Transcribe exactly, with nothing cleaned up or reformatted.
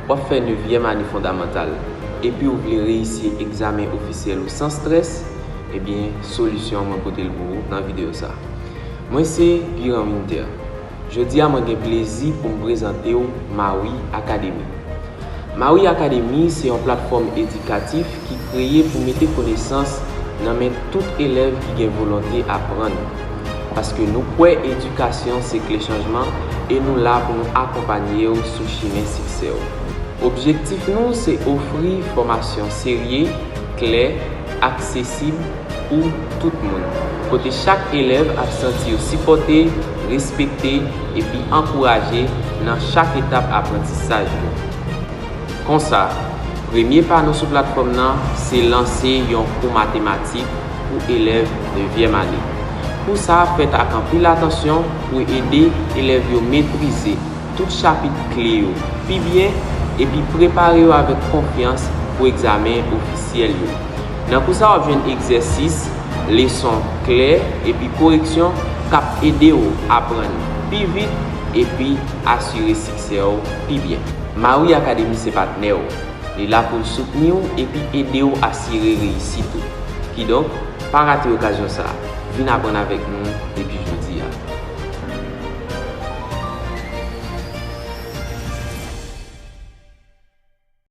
W ap fè nevyèm ane fondamantal epi w vle reyisi egzamen ofisyèl ou san strès? Ebyen, solisyon an mwen pote l pou ou nan videyo sa. Mwen se Guy Ranwinter. Jodi a mwen gen plezi pou m prezante w Maui Academy. Maui Academy se yon platfòm edikatif ki kreye pou mete konesans nan men tout elèv ki gen volonte aprann. Paske nou kwè edikasyon se kle chanjman e nou la pou nou akonpanye w sou chimen siksè w. Objektif nou se ofri fòmasyon serye, klè, aksesib pou tout moun, kote chak elèv ap santi yo sipòte, respekte, epi ankouraje nan chak etap aprantisaj yo. Konsa, premye pa nou sou platfòm nan se lanse yon kou matematik pou elèv nevyèm ane. Kou sa ap fèt ak anpil atansyon pou ede elèv yo metrize tout chapit kle yo pi byen epi prepare yo avèk konfyans pou egzamen ofisyèl yo. Nan kou sa, w ap jwenn egzèsis, leson klè, epi koreksyon k ap ede w aprann pi vit epi asire siksè w pi byen. Maui Academy se patnè w. Li la pou l soutni w epi ede w asire reyisit ou. Kidonk, pa rate okazyon sa a. Vin aprann avèk nou depi jodi a.